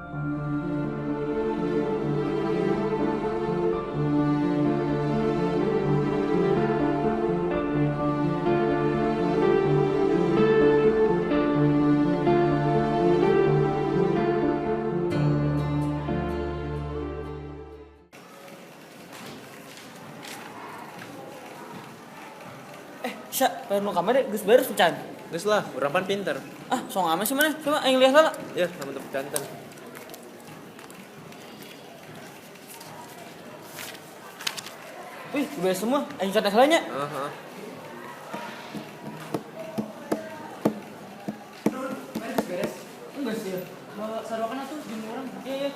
Sya, bayar nu kamari geus beres encan. Geus lah, urang pan pinter. Ah, song ame sih maneh? Coba aing lihat lah. Ya, sama teu janten. Wih, beres semua. Aing catat heula nya. Heeh. Beres. Enggak sih. Bawa saruakan atuh jeung urang. Iya, iya.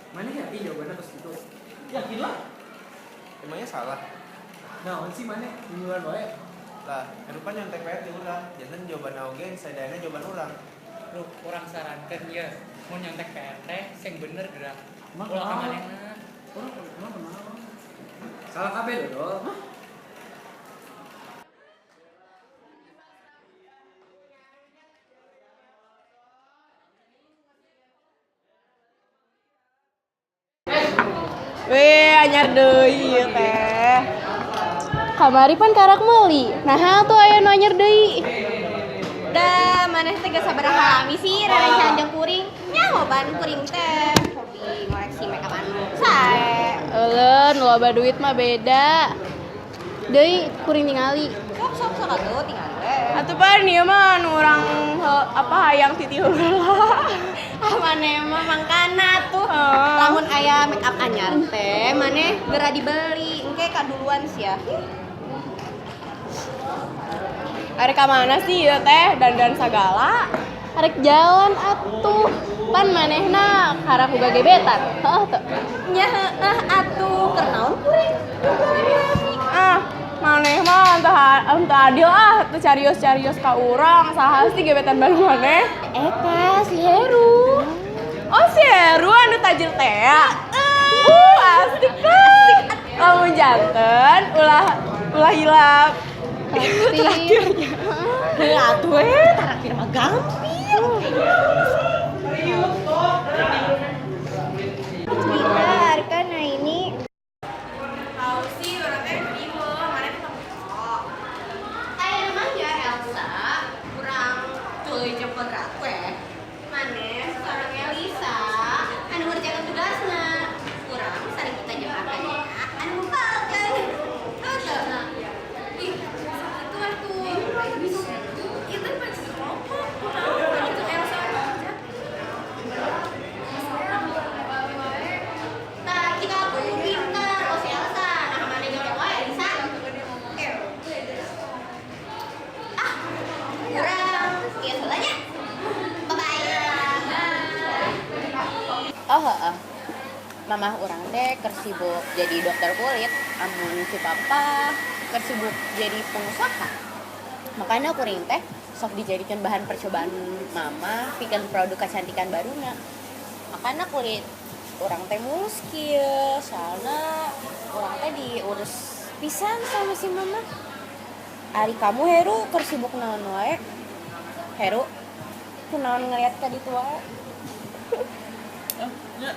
Mana yakin jawabannya pas gitu? Yakin lah. Emangnya salah? Naon sih mana? Mingguan wae. Lah, erupan nyontek PR di urang. Janten jawaban oge sadayana jawaban urang. Lu kurang sarankan ya, mau nyontek PR teh sing bener gerak. Emang Ulah kenapa? kamanehna. Urang emang kenapa? Salah kabeh dodol. Weh, anyar deui ieu teh. Kamari pan karak meuli. Nah, tuh aya nu anyar deui. Da, maneh teh geus sabaraha lami sih rerencangan jeung kuring. Nyaho ban kuring teh hobi ngoleksi make up anu sae. Euleun, loba duit mah beda. Deui kuring tingali. Sok sok sok atuh tinggal we. Atuh pan ieu mah anu urang apa hayang titi heula. Ah maneh mah mangkana tuh. Ah. Lamun aya make up anyar teh maneh geura dibeli, engke kaduluan sia. Arek ka mana sih ieu teh dandan sagala? Arek jalan atuh. Pan manehna karak boga gebetan. Heeh teu. Nya heueuh atuh keur naon kuring? Ah, maneh mah henteu adil ah, teu carios-carios ka urang, saha sih gebetan baru maneh? Eta si Heru. Oh, si Heru anu tajir teh ya? Asik kan. Lamun janten ulah ulah hilap. Terakhirnya. Heuh atuh we, taraktir mah gampil. Bentar, kan nah ini Tahu sih urang teh riweuh, maneh teh Aya namanya Elsa kurang cuy jeung kodrat we. Maneh seorang Elisa anu ngerjakan tugasna. Kurang sering kita jeung akanya anu ngumpulkeun. Tahu teu? Ih, sakitu atuh. Ieu teh pan kelompok, kunaon anu jeung Elsa anu kerja. Tah kita tuh pinter, oh si Elsa. Nah maneh nyontek wae Elisa. Ah, kurang. Ieu heula nya. Bye bye. Oh heeh. Mamah urang teh keur sibuk jadi dokter kulit, amun si papa keur sibuk jadi pengusaha. Makanya kuring teh sok dijadikan bahan percobaan mama pikeun produk kecantikan baruna. Makanya kulit urang teh mulus kieu, soalna urang teh diurus pisan sama si mama. Ari kamu Heru keur sibuk naon wae? Heru, kunaon ngeliat ka ditu wae? Ya,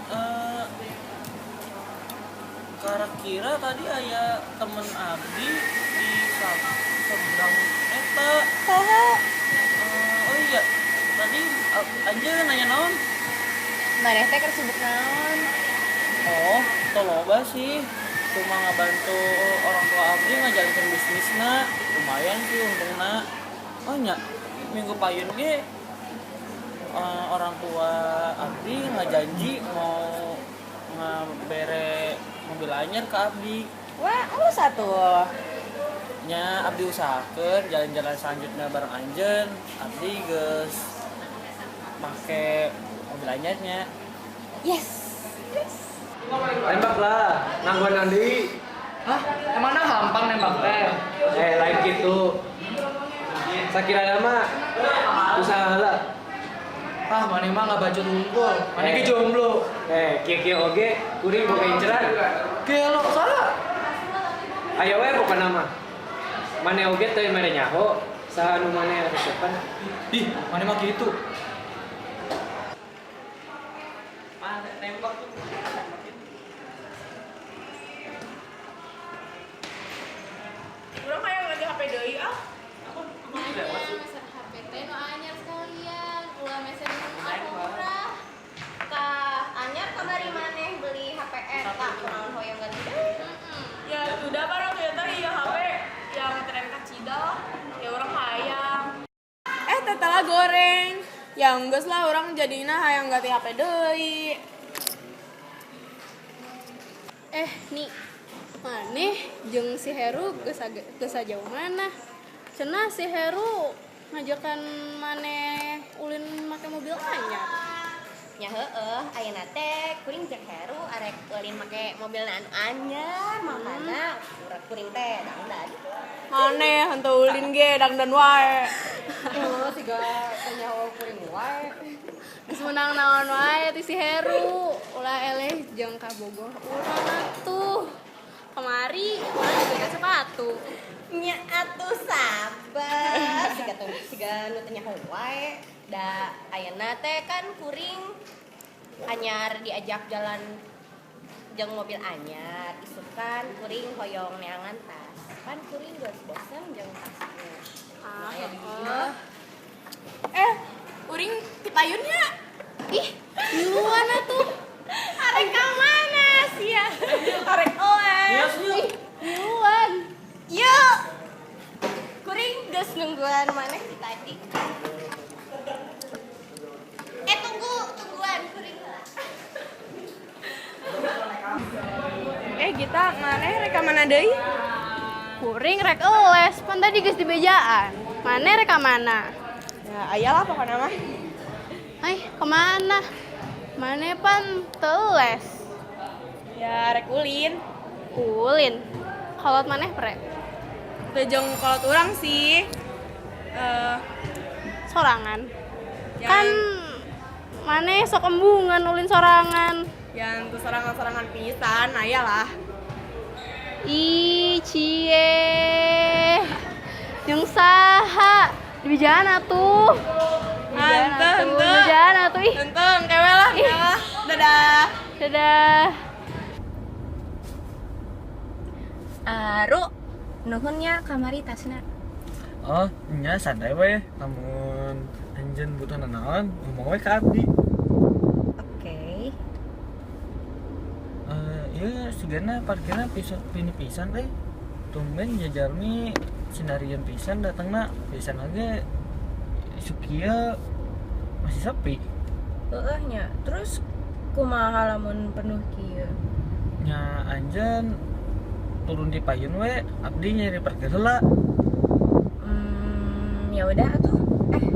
kira-kira tadi aya temen abdi di seberang eta. Saha? Oh iya, tadi anjeun nanya naon? Maneh teh keur sibuk naon? Oh, teu loba sih. Cuma ngabantu orang tua abdi ngajalankeun bisnisna. Lumayan sih untungna. Oh nya, minggu payun ge orang tua abdi ngajanji mau ngabere mobil anyar ke abdi. Wah, alus atuh. Nya abdi usahakeun jalan-jalan selanjutnya bareng anjeun, abdi geus make mobil anyarnya. Yes. Tembak lah, nangguan Andi. Hah? Emangnya gampang nembak teh? Lain gitu. Sakirana mah usaha heula. Ah, maneh mah nggak bacot unggul. Maneh ge jomblo. Kieu-kieu oge kuring boga inceran. Gelo, salah. Aya we pokona mah. Maneh oge teu mere nyaho saha nu maneh resepan. Ih, maneh mah kitu. Ah, tembak tuh. Urang hayang ganti HP deui ah. Meser HP teh nu anyar sekalian, ulah meser nu murah. Tah, anyar kamari maneh beli HP eta kunaon hoyong ganti deui. Ya sudah barang ternyata iya HP yang tren kacida lah. Ya urang hayang. Tetela goreng. Ya geus lah urang jadina hayang ganti HP deui. Nih, maneh jeung si Heru geus jauh mana? Cenah si Heru ngajakan maneh ulin make mobil anyar. Nya heueuh, ayeuna teh kuring jeung Heru arek ulin make mobil anu anyar, makana urang kuring teh dangdan. Maneh henteu ulin ge dangdan wae. Oh, siga teu nyaho kuring wae. Geus meunang naon wae ti si Heru, ulah eleh jeung kabogoh urang atuh. Kemari urang juga sepatu. Nya atuh sabar, siga teu siga nu teu nyaho wae. Da ayeuna teh kan kuring anyar diajak jalan jeung mobil anyar, isukan kuring hoyong neangan tas. Pan kuring geus bosen jeung tasnya. Ah, Aya di heeh. Uring tipayunnya. Ih, miluan atuh. Arek ka mana sia? Arek oleh. Ih, miluan. Yuk. Kuring geus nungguan maneh ti tadi. Tunggu, tungguan kuring heula. Gita, maneh rek ka mana deui? Kuring rek eles, pan tadi geus dibejaan. Maneh rek ka mana? Ya, aya lah pokona mah. Ai, kemana? Maneh pan teu les. Ya, rek ulin. Ulin. Kolot maneh pre. Teu jeung kolot urang sih. Sorangan. Yang Kan maneh sok embungan ulin sorangan. Yang tuh sorangan-sorangan pisan, aya lah. Ih, cie. Jeung saha? Dibejaan atuh. Henteu, henteu. Dibejaan atuh ih. Henteu, kewe lah, kewe lah. Dadah. Dadah. Ru, nuhun nya kamari tasna. Oh, nya santai we. Lamun anjeun butuh nanaon, ngomong we ka abdi. Oke. Ieu sigana parkirna pini pisan euy. Tumben jajalmi sinarian pisan datangna, pisan oge isuk kieu masih sepi. Heeh nya. Terus kumaha lamun penuh kieu? Nya anjeun turun di payun we, abdi nyari parkir heula. Ya udah atuh.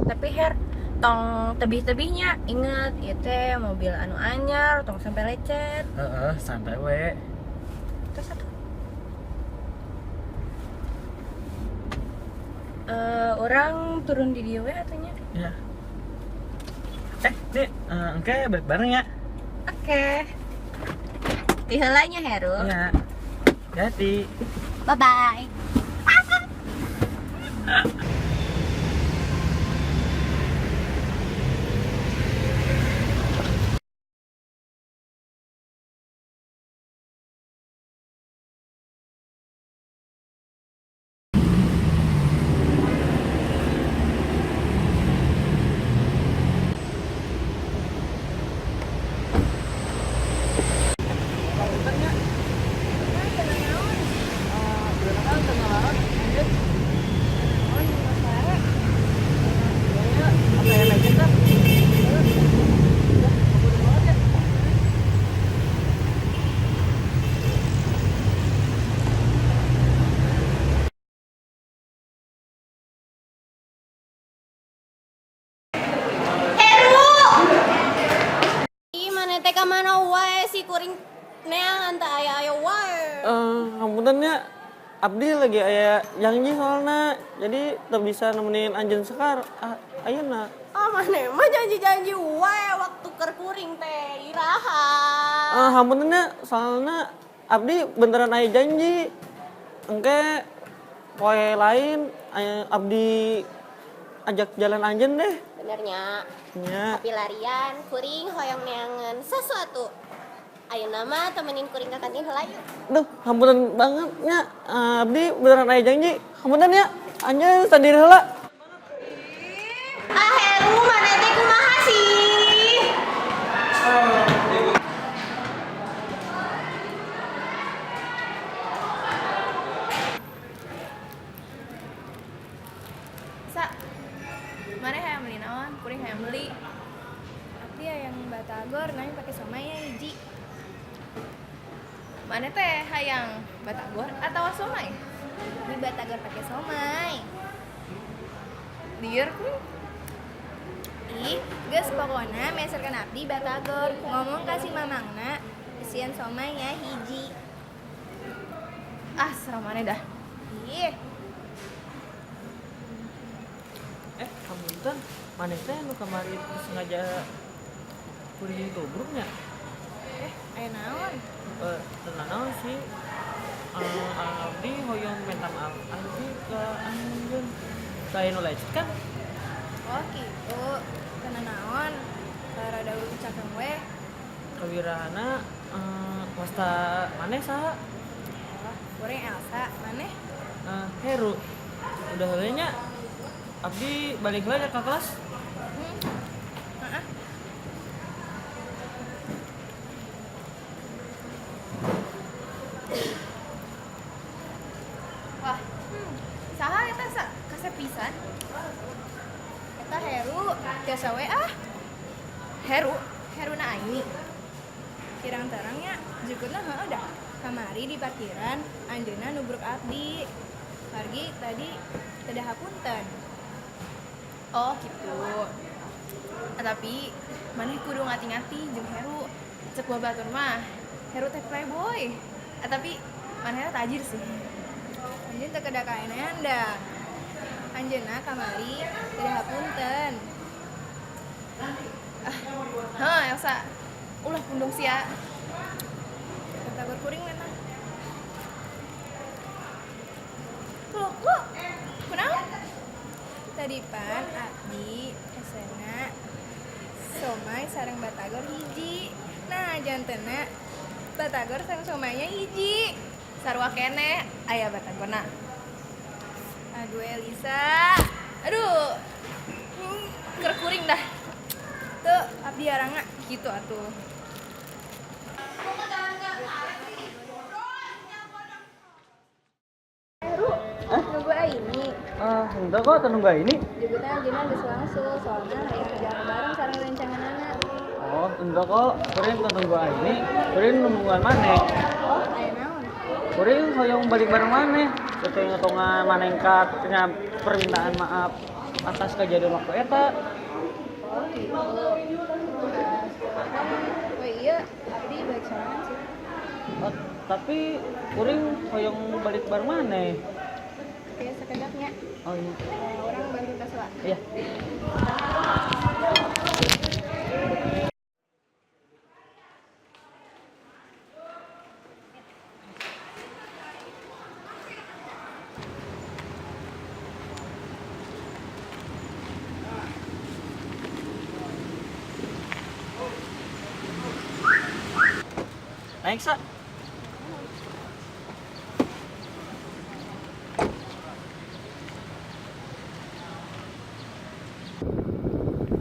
Tapi Her, tong tebih-tebihnya inget ieu teh mobil anu anyar, tong sampai lecet. Heeh, santai we. Terus atuh. Orang turun di dieu we atuh nya. Ya. Nih, engke balik bareng ya. Oke. Ti heula nya Heru. Ya. Hati. Bye bye. Teh ka mana wae si kuring neangan teh aya-aya wae. Hapunten nya, abdi lagi aya janji soalna, jadi teu bisa nemenin anjeun Sekar ayeuna. Ah maneh mah janji-janji wae waktu keur kuring teh iraha. Hapunten nya, soalna abdi beneran aya janji. Engke Poe lain abdi ajak jalan anjeun deh. Benernya. Nya. Tapi larian kuring hoyong neangan sesuatu. Ayeuna mah temenin kuring ka kantin heula yuk. Duh, hapunten banget nya. Abdi beneran aya janji. Hapunten ya. Anjeun sandiri heula. Ah Heru, mana teh kumaha sih? Sa, mana hayang beli naon? Kuring hayang beli. Abdi hayang batagor nami pake somai ya hiji. Mana teh hayang batagor atau somai? Di batagor pake somai. Lieur kuring. Ih, geus pokona meserkeun abdi batagor. Ngomong ka si mamangna, isian somai ya hiji. Ah, serem mana dah. Ih, Hapunten, maneh teh nu kamari sengaja kuring tubruk nya? Aya naon? Teu nanaon sih. Abdi hoyong minta maaf abdi ke anjeun. Saya nu lecet kan? Oh gitu, teu naon. Rada cakeng we. Kawirana wasta maneh saha? Oh, kuring Elsa, maneh? Heru. Udah heula nya. Abdi balik heula ke kelas. Heeh. Wah, saha eta sa? Kasep pisan. Eta Heru, tiasa we ah. Heru, Heruna Aini. Kirang terangnya, jukutna heueuh dah. Kamari di parkiran, anjeunna nubruk abdi. Margi tadi teu hapunten. Oh gitu. Tapi maneh kudu ngati-ngati jeung Heru. Cek batur mah, Heru teh playboy. Tapi manehna tajir sih. Anjeun teu kedah kaenean dah. Anjeunna kamari teu hapunten. Hah, Elsa. Ulah pundung sia. Batagor kuring mana? Loh, kok? Kunaon? Tadi pan abdi esena somai sareng batagor hiji. Nah, jantena batagor sareng somainya hiji. Sarua keneh aya batagorna. Aduh Elisa. Aduh. Keur kuring dah. Tuh, abdi aranga. Gitu atuh. Heru, nunggu ini. Henteu kok teu nunggu ini. Jukutna anjeunna geus langsung, soalna hayang jalan bareng sareng rencanganana. Oh, henteu kok. Kuring teu nunggu ini. Kuring nungguan maneh. Oh, aya naon? Kuring hoyong balik bareng maneh. Hitung-hitungan manengkat nya permintaan maaf atas kejadian waktu eta. Oh, gitu. Oh iya, abdi balik sorangan sih. Oh, tapi kuring hoyong balik bareng maneh. Oke, sekedapnya. Oh iya. Orang bantu tas lah. Iya. Naik, Sa.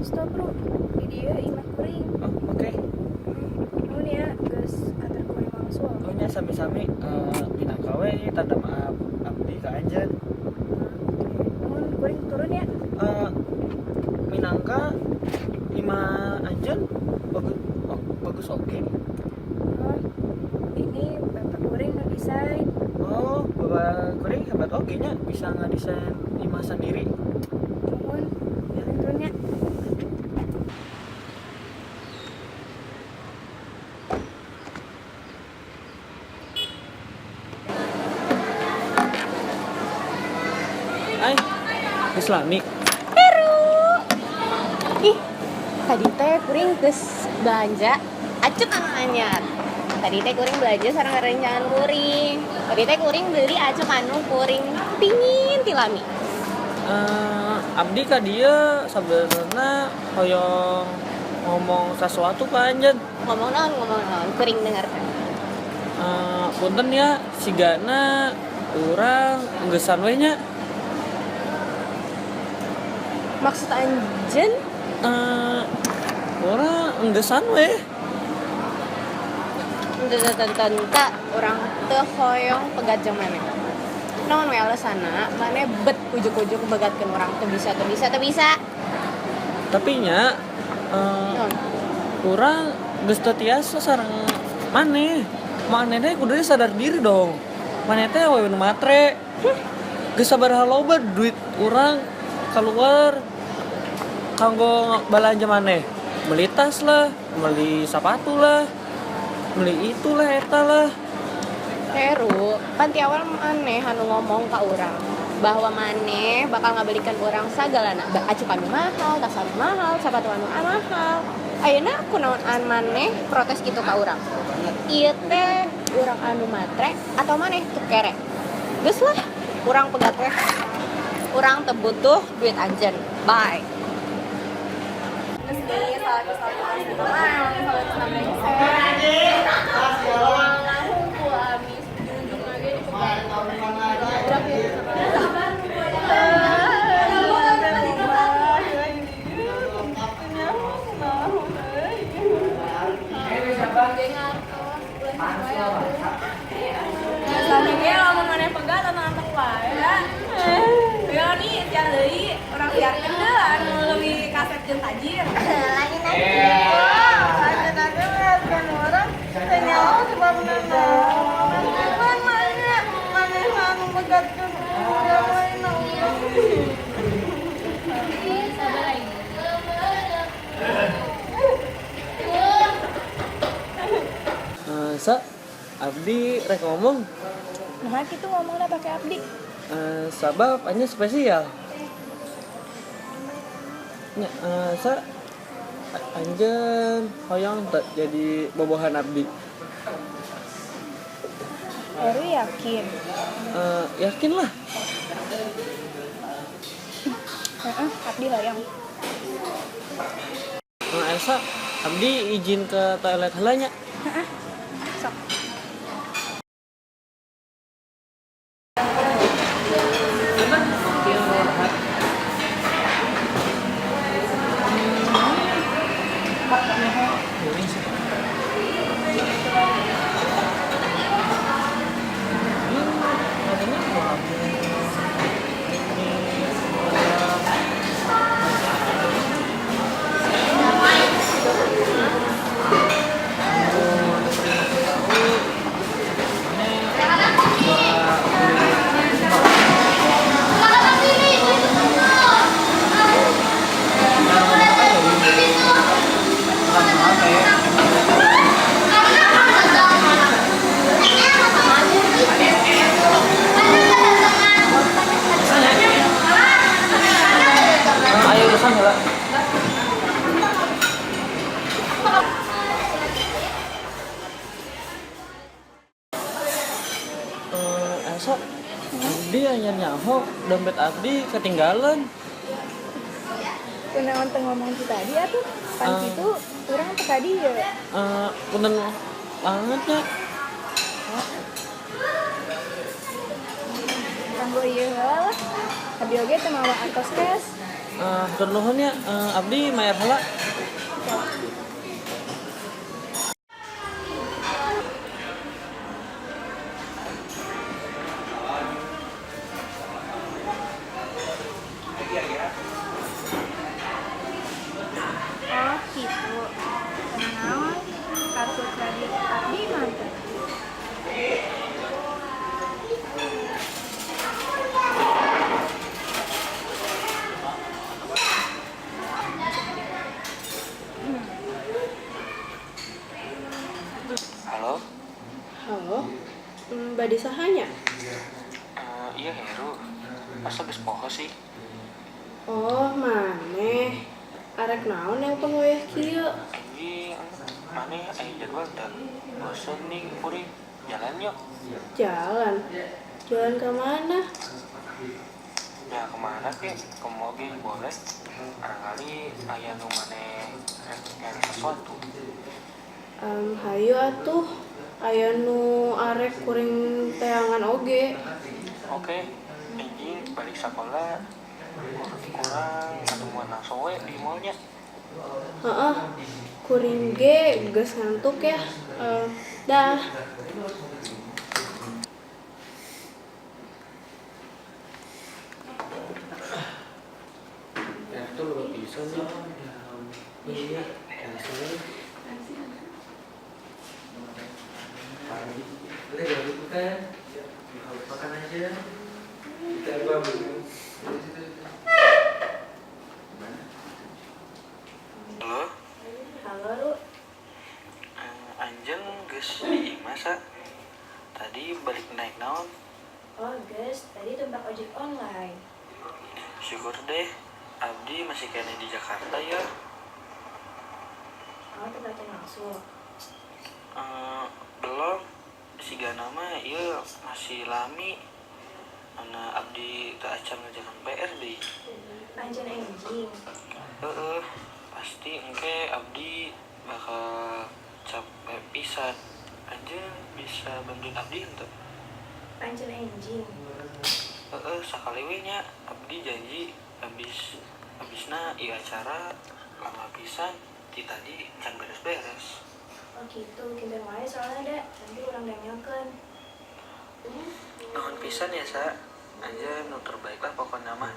Stop, Bro. Di dia imah kuring. Oh, oke. Nuhun ya, geus antar kuring langsung. Oh nya sami-sami minangka we tanda maaf abdi ka anjeun. Nuhun kuring turun ya. Minangka imah anjeun bagus, oh, bagus oke. Oh, ini bapak kuring nu desain. Oh, bapak kuring hebat oke nya bisa ngadesain imah sendiri. Nuhun, kuring turun ya. Ay, Islami. Ih, tadi teh kuring geus belanja acut anu anyar. Tadi teh kuring belanja sareng rerencangan kuring. Tadi teh kuring beli acuk anu kuring pingin tilami. Abdi ka dieu sabenerna hoyong ngomong sesuatu ka anjeun. Ngomong naon, kuring dengarkan. Punten ya, sigana urang enggesan we nya. Maksud anjeun? Urang enggesan we. Tenta urang teu hoyong pegat jeung maneh. Naon we alasanna maneh bet ujuk-ujuk begatkeun urang teu bisa teu bisa teu bisa. Tapi nya urang geus teu tiasa sareng maneh. Maneh teh kudu sadar diri dong. Maneh teh awewe nu matre. Geus sabaraha loba duit urang keluar kanggo balanja maneh. Beli tas lah, beli sepatu lah, beli itulah eta lah. Heru, pan ti awal maneh anu ngomong ka urang bahwa maneh bakal ngabelikan urang sagalana, acuk anu mahal, tas anu mahal, sepatu anu mahal. Ayeuna kunaon an maneh protes kitu ka urang? Ieu teh urang anu matre atau maneh teu kere? Geus lah, urang pegat weh. Urang teu butuh duit anjeun. Bye. Geus deui salaki lamun maneh pegat anteng-anteng wae. Ya nih siang deui urang siarkeun deui anu leuwih kaset jeung tajir. Lain lagi. Anjeun mehatkeun urang teu nyaho sebabna naon. Pan maneh anu megatkeun urang we na urang. Sa, abdi rek ngomong. Nah, kitu ngomongna pake abdi. Sabab anjeun spesial. Nya, sa anjeun hoyong teu jadi bobohan abdi. Heru yakin? Yakin lah. Heeh, abdi hoyong. Elsa, abdi izin ke toilet heula nya. Heeh. Sok. Ayo urusan heula. Elsa, abdi hanya nyaho dompet abdi ketinggalan. Kunaon teu ngomong ti tadi atuh? Pan kitu urang teu ka dieu. Punten banget nya. Kanggo ieu heula lah. Abdi oge teu mawa artos cash. Hatur nuhun ya, abdi mayar heula. Oh, kitu. Kunaon kartu kredit abdi mah teh? Halo? Halo, bade saha nya? Iya Heru. Masa geus poho sih? Oh, maneh. Arek naon nelpon wayah kieu? Iya, Maneh aya jadwal teu? Bosen nih kuring. Jalan yuk. Jalan. Jalan ke mana? Ya kemana kek? Ke mall ge boleh. Barangkali aya nu maneh rek nyari sesuatu. Hayu atuh. Aya nu arek kuring teangan oge. Oke, enjing balik sekolah kurang ketemuan langsung we di mallnya. Heeh. Kuring ge geus ngantuk ya. Dah. Ya itu lo bisa nih. Iya, langsung aja. Udah jangan lupa kan? Makan aja. Kita bangun. Halo, Halo, Ru. Anjeng geus di imah sa. Tadi balik naik naon? Oh, guys, tadi tumpak ojek online. Syukur deh, abdi masih kene di Jakarta ya. Oh, tempatnya langsung. Belum, sigana mah ieu masih lami. Ana abdi teu acan ngerjakan PR deui. Anjen enjing. Heeh, pasti engke abdi bakal capek pisan. Anjeun bisa bantuin abdi henteu? Anjen enjing. Heeh, sakali we nya abdi janji abis abisna ieu acara lama pisan ti tadi can beres-beres. Oh gitu, kinten wae soalnya da, nanti urang danyakeun. Nuhun pisan ya, Sa. Anjeun nu terbaik lah pokoknya mah.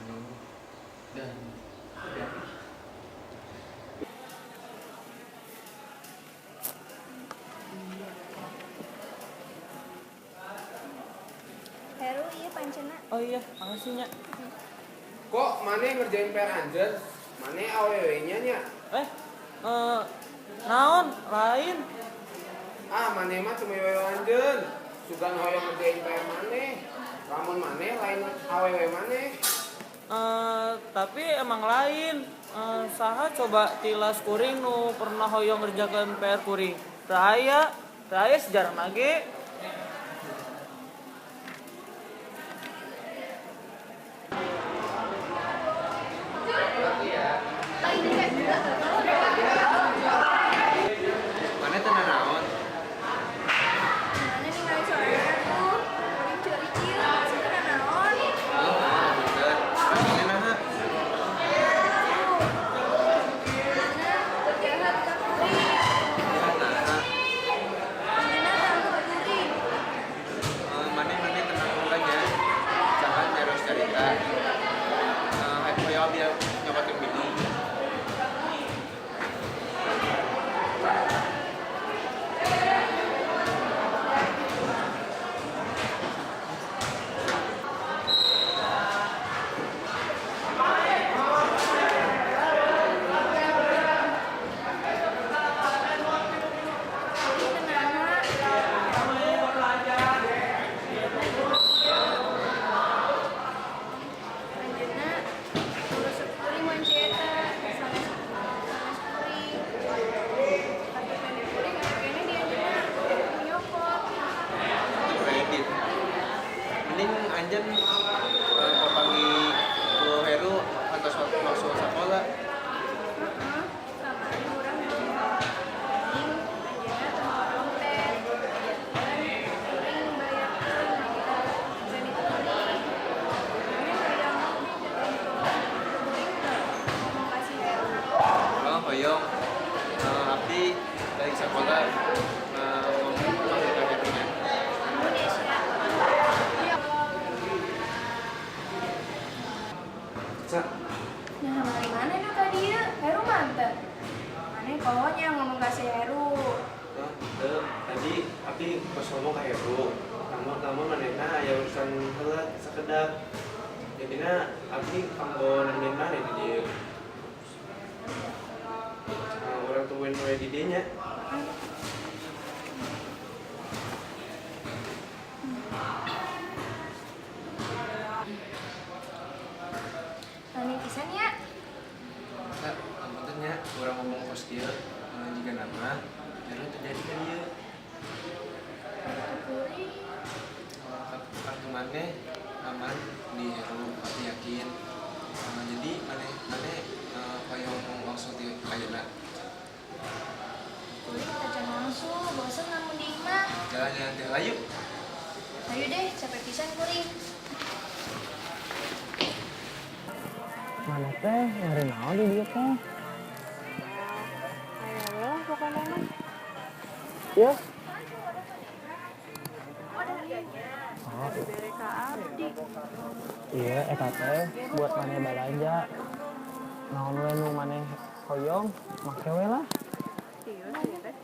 Heru, iya pancena. Oh iya, makasih nya. Kok maneh ngerjain PR anjeun? Maneh awewe-nya nya? Eh, eh, naon lain? Ah, maneh mah cuma wewe anjeun. Sugan hoyong ngerjain PR maneh. Lamun maneh lain awewe maneh. Tapi emang lain. Saha coba tilas kuring nu pernah hoyong ngerjakan PR kuring. Teu aya, teu aya sejarah ge. Maneh teu nanaon? Mana ningali soalnya tuh, kuring ceurik ieu, maksudnya teu nanaon. Oh, bener. Maneh naha? Mana jahat ka kuring. Jahat naha? Anjeunna tangkep kuring. Maneh maneh tenang heula nya. Jangan nyarios carita. Hoyong abdi nyobakeun bini. Kuring teu naha. Anjeunna ngurusuk kuring wanci eta, sanes sanes kuring. Kartu pendek kuring aya keneh di anjeunna, kuring nyokot. Kredit. Mending anjeun papanggih ku Heru atau langsung sekolah. Heeh, kamari urang ngomong kuring, anjeunna teu mawa dompet. Janten kuring bayarkeun make kredit kuring. Maneh hayang bantu kuring teu ngomong ka si Heru? Oh, hoyong. Abdi balik sekolah ngomong panggil ka Heru nya. Nuhun ya, Sya. Sa, Nah, mari mana nu tadi ya? Heru mantep. Maneh pokoknya ngomong ka si Heru. oh, teu. Tadi abdi pas ngomong ka Heru. Namun namun manehna aya urusan heula sakedap. Jadina abdi kanggo nemenin maneh di dieu. Urang tungguin we di dieu nya. Aneh pisan ya. Sa, apunten nya urang ngomong kos kieu jigana mah Jalan-jalan teh lah yuk. Ayo deh, capek pisan kuring. Mana teh nyari naon di dieu teh? Ayo lah pokoknya mah. Ya. Oh, dibere ka abdi. Iya, eta teh buat maneh balanja. Naon we nu maneh hoyong, make we lah.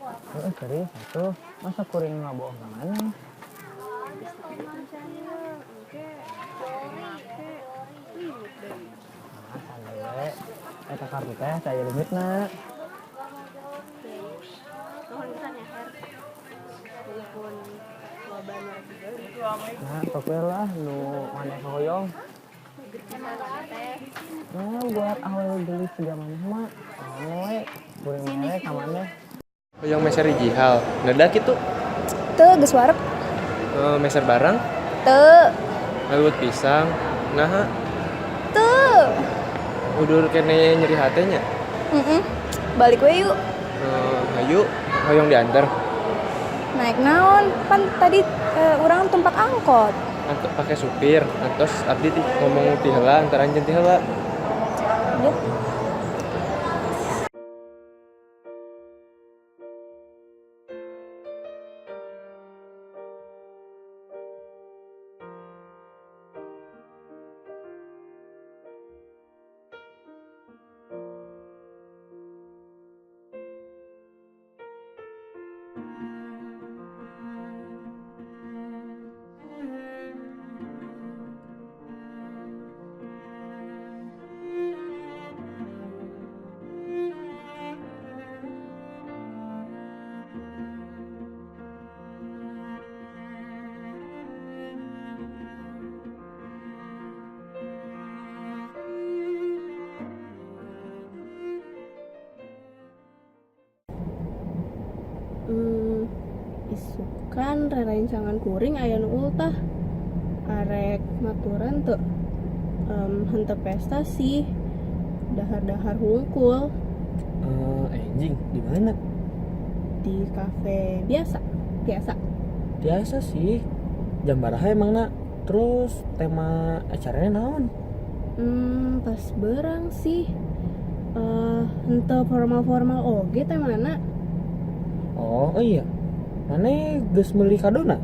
Heeh, serius atuh. Masa kuring ngabohong ka maneh? Nah, santai we. Eta kartu teh saya limitna. Nuhun pisan ya, Her. Walaupun loba nu rek dibeli. Nah, sok we lah nu maneh hoyong. Nah, buat awewe geulis siga maneh mah, naon we, kuring mere ka maneh. Hoyong meser hiji hal. Dadak kitu. Teu geus wareg. Meser barang, Teu. ngalewet pisang. Naha, Teu. udur kene nyeri hate nya. Heeh. Balik we yuk. Hayu, hoyong diantar. Naik naon? Pan tadi urang tumpak angkot. Anto pakai supir, antos abdi ti ngomong ti heula antara anjeun ti heula. Udah. Isukan rerencangan kuring aya nu ultah. Arek maturan teu henteu pesta sih. Dahar-dahar hungkul Anjing, di mana? di kafe biasa. Biasa. Biasa sih. Jam baraha emangna? Terus tema acaranya naon? Pas berang sih. Henteu formal-formal oge temana. Oh, iya. Maneh geus meuli kadona?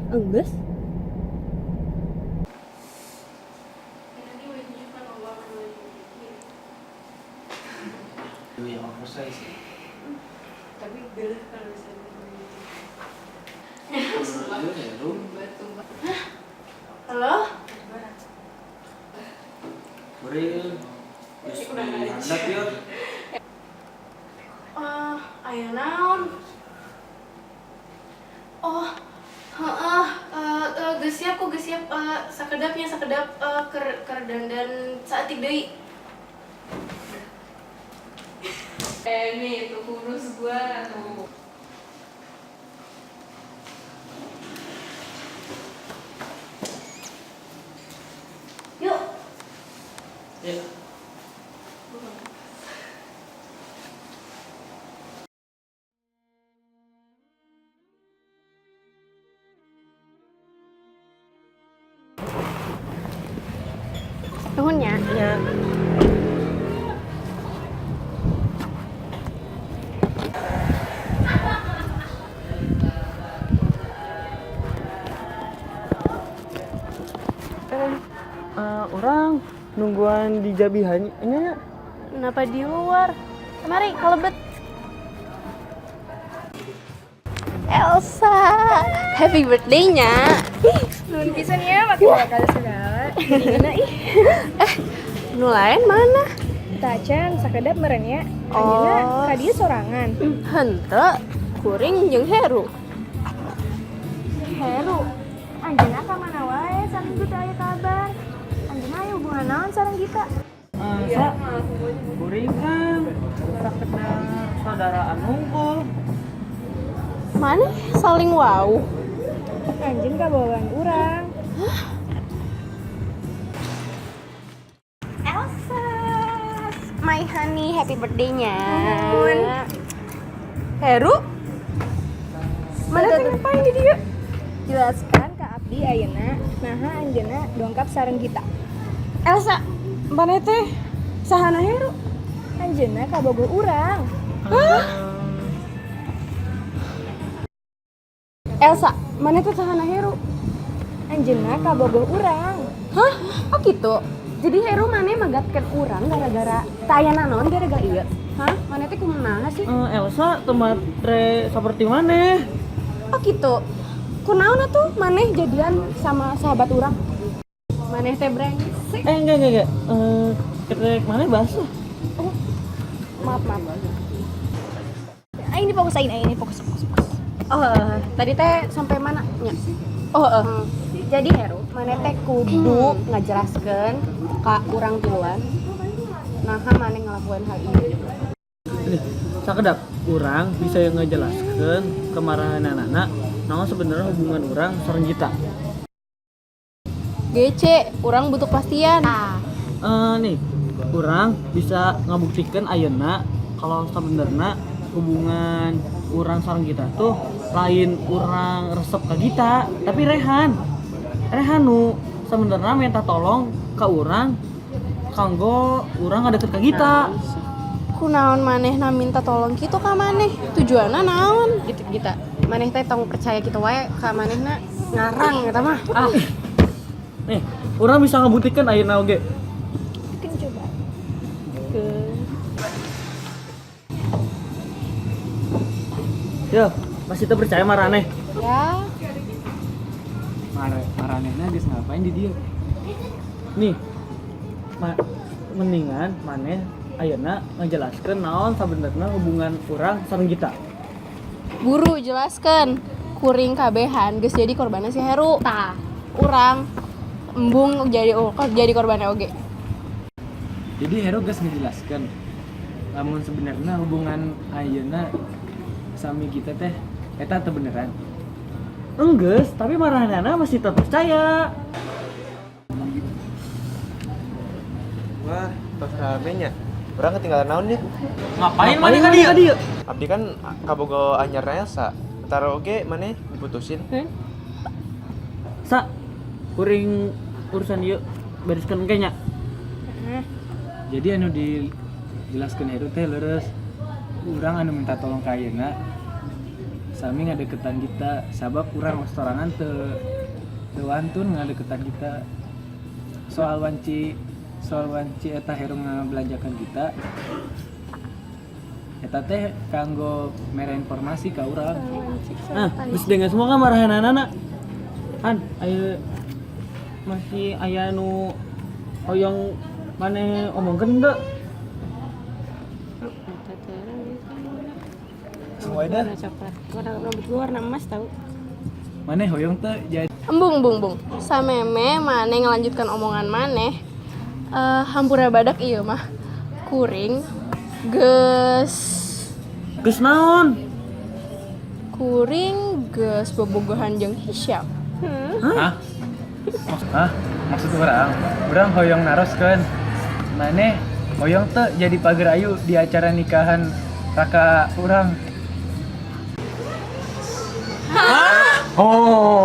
Enggeus. Yang oversize sih. Tapi geuleuh kalau misalnya Heru. Halo? Kuring geus di handap yeuh. Aya naon? Oh, heeh, geus siap kok, geus siap, sakedapnya sakedap, keur dandan saeutik deui. Nih tuh kurus gua tuh. Yuk. Ya. Nuhun nya. Nya. Orang nungguan di jabihan nya. Kenapa di luar? Kemari, kalebet. Elsa, happy birthday-nya. Nuhun pisan ya, make bakal segala. Gimana ih? Nu lain mana? Tacan sakedap meureun nya. Anjeunna Oh. ka dieu sorangan. Henteu, kuring jeung Heru. Heru, anjeunna ka mana wae saminggu teu aya kabar. Anjeunna aya hubungan naon sareng kita? Sa, kuring kan sakedar saudaraan hungkul. Mana saling wow. Anjeun kabawahan urang. Elsa, my honey, happy birthday-nya. Heru? Mana teh ngapain di dieu? Jelaskan ka abdi ayeuna naha anjeunna dongkap sareng kita. Elsa, maneh teh sahana Heru? Anjeunna kabogoh urang. Hah? Elsa, maneh teh sahana Heru? Anjeunna kabogoh urang. Hah? Oh gitu. Jadi Heru maneh magatkeun urang gara-gara teu aya nanaon gara-gara ieu. Hah? Maneh teh kumaha sih? Elsa teu matre seperti maneh. Oh gitu. Kunaon atuh maneh jadian sama sahabat urang? Maneh teh brengsek. Enggak. Ketrek maneh basah. Oh. Maaf, maaf. Aing fokus aing, aing fokus fokus fokus. Oh, tadi teh sampai mana nya? Oh, Jadi Heru, maneh teh kudu ngajelaskeun ka urang tiluan naha maneh ngelakuin hal ini. Nih, sakedap urang bisa yang ngejelaskeun kemarahan anak-anak naon sebenarnya hubungan urang sareng kita. GC, urang butuh kepastian. Nih, urang bisa ngabuktikan ayeuna kalau sebenarnya hubungan urang sareng kita tuh lain urang resep ke kita, tapi Rehan. Rehan nu sebenarnya minta tolong ke urang kanggo urang ngadeket ke kita. Kunaon manehna minta tolong kitu ka maneh? Tujuanna naon? Gitu kita. Maneh teh tong percaya kitu wae ka manehna ngarang eta mah. Ah. Nih, urang bisa ngebuktikan ayeuna oge. Bikin coba. Yo, masih teu percaya maraneh. Ya. Maranehna geus ngapain di dieu? Nih. Mendingan maneh ayeuna ngejelaskeun naon sabenerna hubungan urang sareng kita. Buru jelaskan. Kuring kabehan geus jadi korbanna si Heru. Tah, urang embung jadi jadi korbanna oge. Jadi Heru geus ngejelaskeun lamun sebenarnya hubungan ayeuna sami kita teh eta teu beneran. Enggeus, tapi marahanana masih tetap percaya. Wah, tos rame nya. Urang ketinggalan naon nya? Ngapain maneh ka dieu? Abdi kan kabogo anyarna Elsa. Entar oge maneh diputusin. Sa, kuring urusan ieu bereskeun engke nya. Jadi anu dijelaskeun Heru teh leres. Urang anu minta tolong ka ayeuna sami ngadeketan kita sabab urang sorangan teu wantun ngadeketan kita. Soal wanci eta Heru ngabelanjakan kita eta teh kanggo mere informasi ka urang. Nah, geus dengar semua kan marahanana. Han, ayo masih aya nu hoyong maneh omongkeun teu? Semua dah. Coklat. Warna rambut gua warna emas tau. Maneh hoyong teu jadi Embung bung bung. Sameme maneh ngelanjutkan omongan maneh. Hampura badak ieu mah. Kuring geus geus naon? Kuring geus bobogohan jeung Hisyam. Hah? Hah? Maksud urang hoyong naroskeun. Maneh hoyong teu jadi pager ayu di acara nikahan raka urang. Hah? Oh.